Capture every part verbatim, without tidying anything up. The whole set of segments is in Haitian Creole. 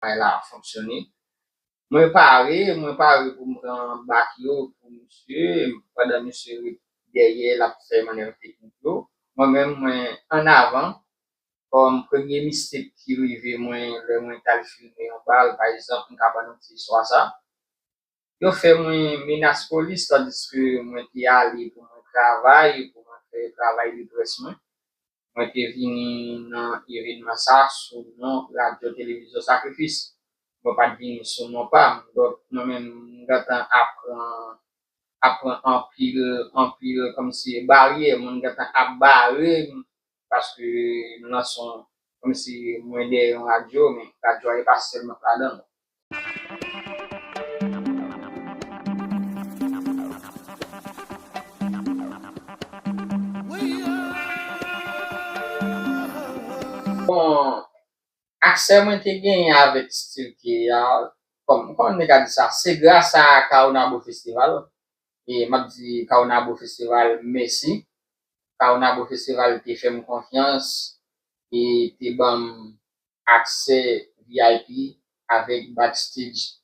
travay la fonksyone. Mwen pare, mwen pare pou m pran bak yo pou misye, pandan misye ret dèyè, l ap fè mannèv teknik yo. Mwen menm, mwen ann avan, kòm premye mistake ki rive mwen lè mwen t al filme yon bal, pa egzanp, m ka ba nou ti istwa sa. Yo fè mwen menas polis, tandiske mwen te ale pou mwen travay, pou mwen fè travay de près mwen. Mwen te vini nan evènman sa sou non Radyo Televizyon Sakrifis. Mwen pa t vini sou non pa m. Donk, mwen menm, m gentan ap pran, ap pran anpil, anpil kòmsi baryè. Moun gentan ap bare m paske m nan son, kòmsi mwen dèyè yon radyo, men radyo a e pa sèlman ladan l. Bon, aksè mwen te genyen avèk Stilke a, kòm, kòman nèg a di sa, se gras a Caonabo Festival. E m ap di Caonabo Festival mèsi. Caonabo Festival te fè m konfyans e te ban m aksè V I P avèk backstage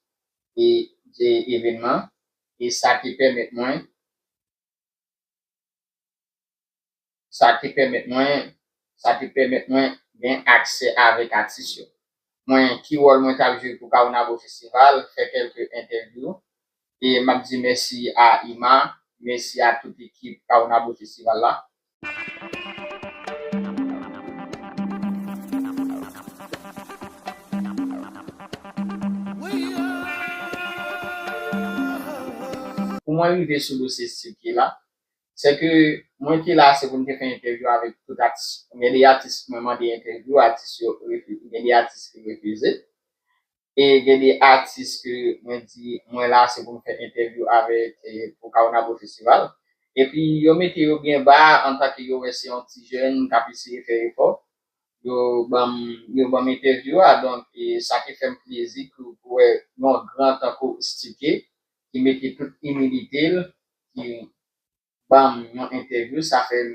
e de evènman. E sa te pèmèt mwen, sa te pèmèt mwen, sa te pèmèt mwen gen aksè avèk atis yo. Mwen, ki wòl mwen t ap jwe pou Caonabo Festival, fè kèlke entèvyou. E m ap di mèsi a Ima, mèsi a tout ekip Caonabo Festival la. Pou mwen rive sou dosye Stilke la, se ke mwen te la, se pou m te fè entèvyou avèk tout atis. Gen de atis mwen mande entèvyou, atis yo refi-, gen de atis ki refize. E gen de atis ke mwen di, mwen la, se pou m fè entèvyou avèk, e, pou Caonabo Festival. Epi yo mete yo byen ba, antanke yo wè se yon ti jèn k ap eseye fè efò. Yo ban m, yo ban m entèvyou a, donk, e, sa te fè m plezi pou, pou wè yon gran tankou Stilke ki mete tout imilite l, ki ban m yon entèvyou, sa fè m